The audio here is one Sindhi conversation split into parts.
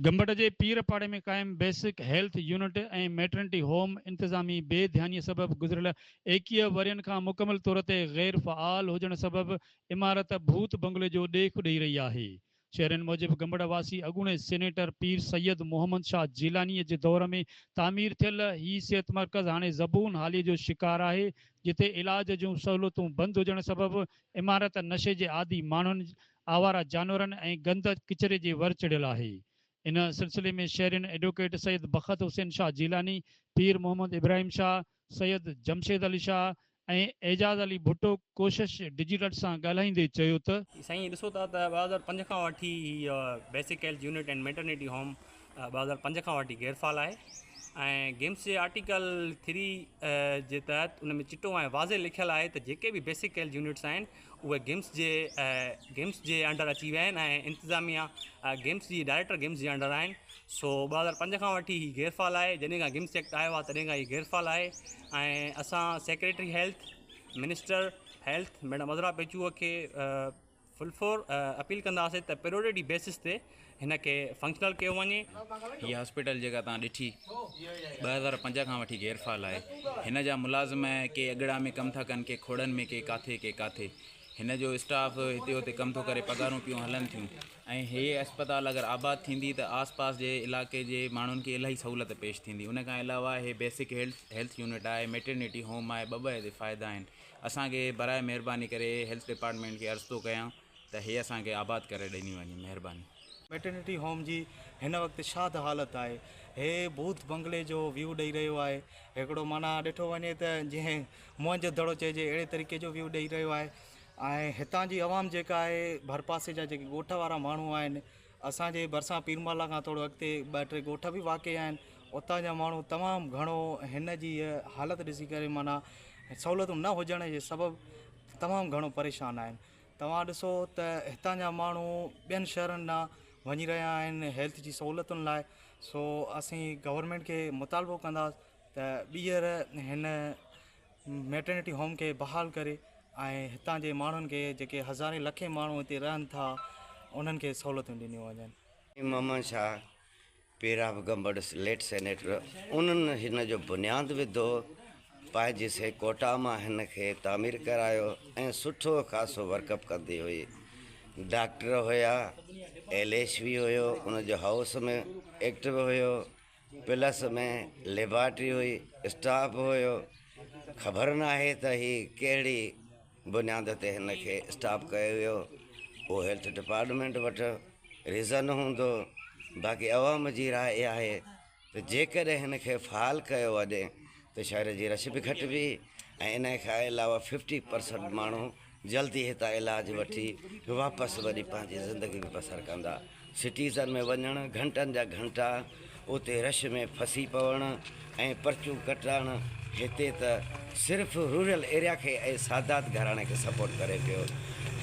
گمبٽ جي پير پاڙي ۾ قائم basic health unit ۽ maternity home انتظامي بي ڌياني سبب گذريل 21 ورهين کان مڪمل طور تي غير فعال هجڻ سبب عمارت ڀوت بنگلي جو ڏيک ڏئي رهي آهي. شهرين موجب گمبٽ واسي اڳوڻي سينيٽر پير سيد محمد شاهه جيلاني جي دور ۾ تعمير ٿيل هي صحت مرڪز هاڻي زبون حالي جو شڪار آهي جتي علاج جون سهولتون بند هجڻ سبب عمارت نشي جي عادي ماڻهن آواره جانورن ۽ گند ڪچري جي ور چڙهيل آهي. ان سلسلي ۾ شهرين ايڊووڪيٽ سيد بخت حسين شاهه جيلاني، پير محمد ابراهيم شاهه، سيد جمشيد علي شاهه ۽ اعجاز علي ڀٽو ڪوشش ڊجيٽل سان ڳالهائيندي چيو ته. سائين ڏسو ٿا ته 2005 کان وٺي هي basic health unit and maternity home 2005 کان وٺي غير فعال آهي ۽ گيمس جي آرٽيڪل ٿري جي تحت ان ۾ چٽو ۽ واضح لکيل آهي ته جيڪي به بيسڪ هيلٿ يونٽس آهن اهي گيمس جي گيمس جي انڊر اچي ويا آهن ۽ انتظاميا گيمس جي ڊائريڪٽر گيمس جي انڊر آهن سو 2005 کان وٺي هي غير فعال آهي جڏهن کان گيمس ايڪٽ آيو آهي تڏهن کان هي غير فعال آهي ۽ اسان secretary health minister health madam Azra Pechuho کي فل فور اپيل ڪنداسين ته پريورٽي بيسس تي هن کي فنڪشنل ڪيو وڃي. هي هاسپيٽل جيڪا توهان ڏٺي 2005 کان وٺي غير فعال آهي. هن جا ملازم ڪي اڳڙا ۾ ڪم ٿا ڪن ڪي کوڙن ۾ ڪي ڪاٿي ڪي ڪاٿي. هن جو اسٽاف هتي هتي ڪم ٿو ڪري پگهارون پيون هلن ٿيون ۽ هي اسپتال اگر آباد ٿيندي ته آس پاس جي علائقي جي ماڻهن کي الاهي سهولت پيش ٿيندي ان کان علاوه هي بيسڪ هيلٿ يونٽ آهي ميٽرنٽي هوم آهي ٻه ٻه هتي فائدا آهن اسان کي براء مهرباني ڪري هيلٿ ڊپارٽمينٽ کي عرض ٿو ڪيان ته هي اسان کي آباد ڪري ڏني وڃي مهرباني. ميٽرنٽي هوم جي هن وقت ڇا ته حالت آهي. هي ڀوت بنگلي جو ويو ڏئي رهيو آهي. هڪڙو معنيٰ ڏٺو وڃي ته جنهن موهن جو دڙو چئجي اهڙي طريقي جو ويو ڏئي رهيو آهي ۽ هتان جي عوام جيڪا آهي ڀرپاسي جا جيڪي ڳوٺ وارا ماڻهو آهن اسان جي ڀرسان پيرمالا کان ٿورو اڳتي ٻه ٽي ڳوٺ به واقع آهن اتان جا ماڻهو تمام گهڻو هن جي حالت ڏسي ڪري معنيٰ سهولتون نه هجڻ جي سبب تمام گهڻو پريشان آهن. توهان ڏسو ته هتان جا ماڻهو ٻين شهرن ڏانهن وڃي رهيا آهن هيلٿ جي سهولتن لاء سو اسين گورنمينٽ کي مطالبو ڪنداس ته ٻيهر هن ميٽرنٽي هوم کي بحال ڪري ۽ هتان جي ماڻهن کي جيڪي هزارين لکين ماڻهو هتي رهن ٿا انهن کي سهولتون ڏنيون وڃن. محمد شاهه پيراب گمبٽ ليٽ سينيٽر انهن هن جو بنياد وڌو، پنهنجي سي ڪوٽا مان هن کي تعمير ڪرايو ۽ سٺو خاصو ورڪ اپ ڪندي هئي. ڊاڪٽر هيا، ايل ايڇ وي هيو، ان جو هائوس ۾ ايڪٽ به هيو، پلس ۾ ليبارٽري هئي، اسٽاف هيو، خبر ناهي ته هي ڪهڙي بنياد تي هن کي اسٽاپ ڪيو ويو اهو هيلٿ ڊپارٽمينٽ وٽ ريزن هوندو باقي عوام جي راء اها آهي ته جيڪڏهن هن کي فعال ڪيو وڃي ته شهر جي رش به گهٽبي ۽ ان کان علاوه ففٽي پرسنٽ ماڻهو جلدي هتان علاج وٺي واپس وري پنهنجي زندگي به بسر ڪندا. سٽيزن ۾ وڃڻ، گهنٽن جا گهنٽا اتي رش ۾ ڦسي پوڻ ۽ پرچون ڪٽرائڻ، هتي ته صرف رورل ايريا کي ۽ سادات گهراڻي کي سپورٽ ڪري پيو،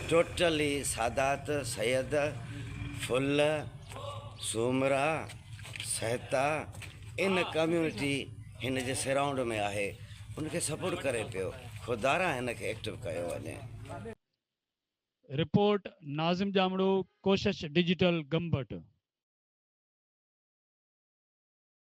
ٽوٽلي سادات، سيد، ڦل، سومرا، سهتا ان ڪميونٽي هن جي سرائونڊ ۾ آهي ان کي سپورٽ ڪري پيو، خدارا هن کي ايڪٽو ڪيو وڃي. رپورٽ، ناظم ڄامڙو، ڪوشش ڊجيٽل، گمبٽ.